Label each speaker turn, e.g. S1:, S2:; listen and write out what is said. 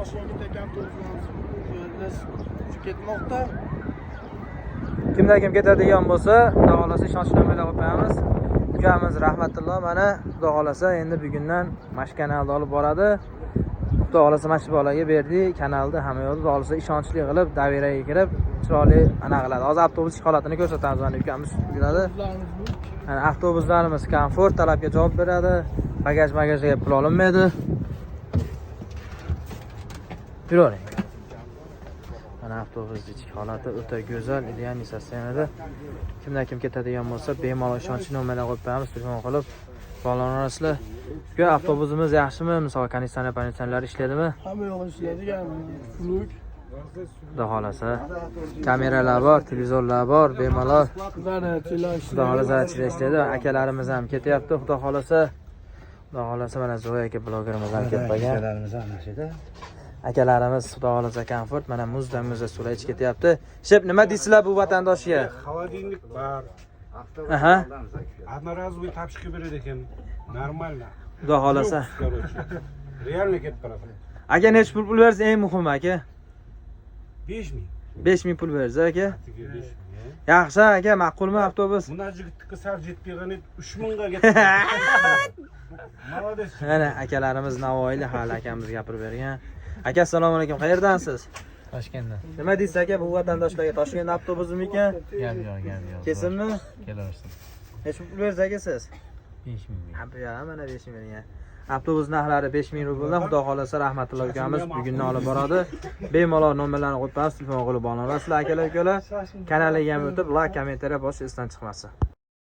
S1: Toshkentga ketayotgan avtobuslarimiz ketmoqda.
S2: Kimda kim ketadigan bo'lsa, Xudo xohlasa ishonch nomerlar qo'yib qo'yamiz. Ukamiz Rahmatullo mana Xudo xohlasa endi bugundan mana shu kanalda olib boradi. Xudo xohlasa mana shu bolaga berdik kanalda hamma yo'lda Xudo xohlasa ishonchli qilib, daviraga kirib, chiroyli ana qiladi. Hozir avtobus holatini ko'rsatamiz mana ukamiz yuradi.
S1: Avtobuslarimiz bu.
S2: Mana avtobuslarimiz komfort talabga javob beradi. Bagaj bagajga pul olinmaydi. Yuravering. Mana avtobusning ichki holati o'ta go'zal, ideальный состояние. Kimdan kim ketadigan bo'lsa, bemalol ishonchli nomerlar qo'yib qo'yamiz, telefon qilib bog'lanaverasizlar. Uka, avtobusimiz yaxshimi? Misol konditsioner, konditsionerlar ishlaydimi?
S1: Hamma yo'q ishlaydigan fluk.
S2: Xudo xolasa. Kameralar bor, televizorlar bor, bemalol.
S1: Zaryadchilar
S2: Xudo xolasa ichida ishlaydi. Akalarimiz ham ketyapti, Xudo xolasa. Xudo xolasa mana Zoya aka blogerimiz ham ketib qolgan.
S3: Akalarimiz ana shu-da.
S2: Akalarimiz Xudo xolasa komfort, mana muzdan muzda suvlar ichib ketyapti. Shep, nima deysizlar bu vatandoshga?
S4: Холодильник бар.
S2: Aha.
S4: Одноразовый тапочка береді екен. Нормально.
S2: Xudo xolasa.
S4: Люкс, короче. Реально кетіп барады.
S2: Aka nechi pul bersa eng muhimi aka?
S4: 5000.
S2: 5000 pul bersa aka.
S4: Тіге 5000.
S2: Yaxshi aka, ma'qulmi avtobus?
S4: Мына жігіттікі сәл жетпей қалған еді, 3000-ға кетті. Молодец.
S2: Mana akalarimiz Navoiylik hali akamiz gapirib bergan. Aka assalomu alaykum, qayerdansiz?
S5: Toshkentdan.
S2: Nima deysiz aka bu vatandoshlarga Toshkent avtobusimikan?
S5: Gap yo'q, gap yo'q.
S2: Kesinmi?
S5: Kelaversin.
S2: Nechi pul bersa aka siz?
S5: 5000.
S2: Ha, bu yoq mana 5000 bergan. Avtobus narxlari 5000 rubldan Xudo xolasa Rahmatullo ukamiz bugundan olib boradi. Bemalol nomerlarni qo'yib qo'yamiz, telefon qilib bog'lanaverasizlar akalar ukalar. Kanaliga ham o'tib, like, kommentariya bosish esdan chiqmasin.